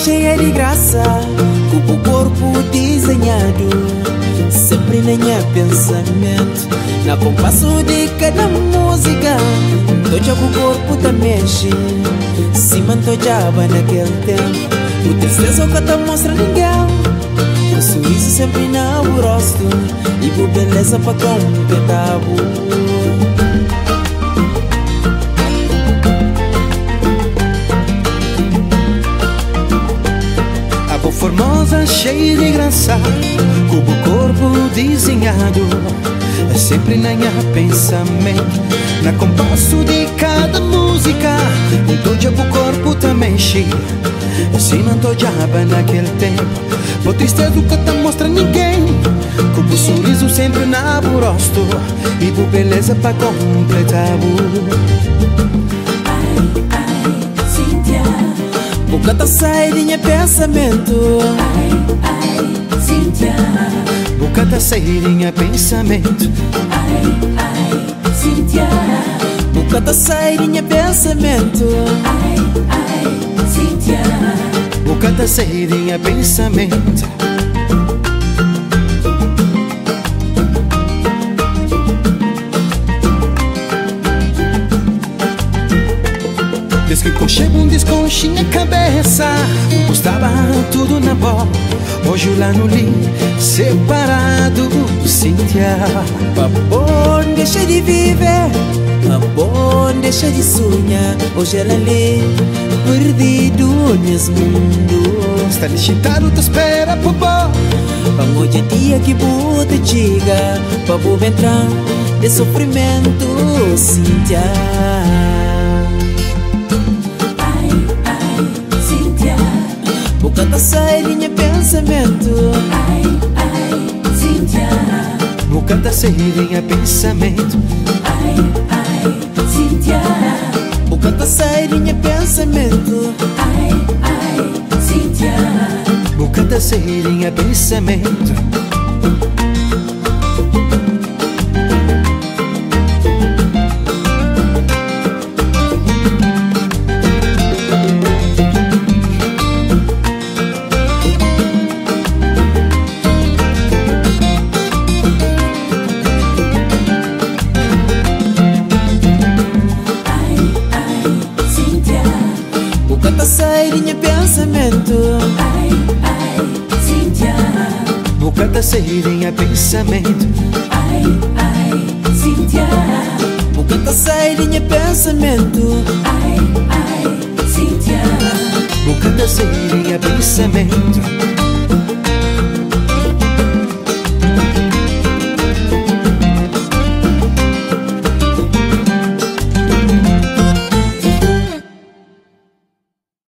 Cheia de graça, com o corpo desenhado, sempre na minha pensamento, na compasso de cada música. Toja o corpo tá mexe, se mantojava naquele tempo. O tristeza que tá mostra ninguém, o sorriso sempre na o rosto e o beleza pra completar. Formosa, cheia de graça, com o corpo desenhado, sempre na minha pensamento, na compasso de cada música, todo o corpo também mexe, assim não tô jaba naquele tempo, por tristeza que te mostra ninguém, com o sorriso sempre na rosto, e por beleza pra completar. Boca tá sai de minha pensamento. Ai, ai, Cíntia. Boca tá sai de minha pensamento. Ai, ai, Cíntia. Boca tá sai de minha pensamento. Ai, ai, Cíntia. Boca tá sai de minha pensamento. Desde que conchego um desconchinha cabeça, estava tudo na bola. Hoje lá no li, separado, Cíntia. Papon deixa de viver, papon deixa de sonhar. Hoje ela ali, perdido nesse mundo. Está lixitado, te espera, popó. Vamos hoje é dia que te chega, pa bo entrar de sofrimento, Cíntia. Boca tá sai de minha pensamento. Ai, ai, Cíntia. Boca tá sai de minha pensamento. Ai, ai, Cíntia. Boca tá sai de minha pensamento. Ai, ai, Cíntia. Boca tá sai de minha pensamento. Pensamento. Ai, ai, Cíntia. Boca tá sai de minha pensamento. Ai, ai, Cíntia. Boca tá sai de minha pensamento. Ai, ai, Cíntia. Boca tá sai de minha pensamento.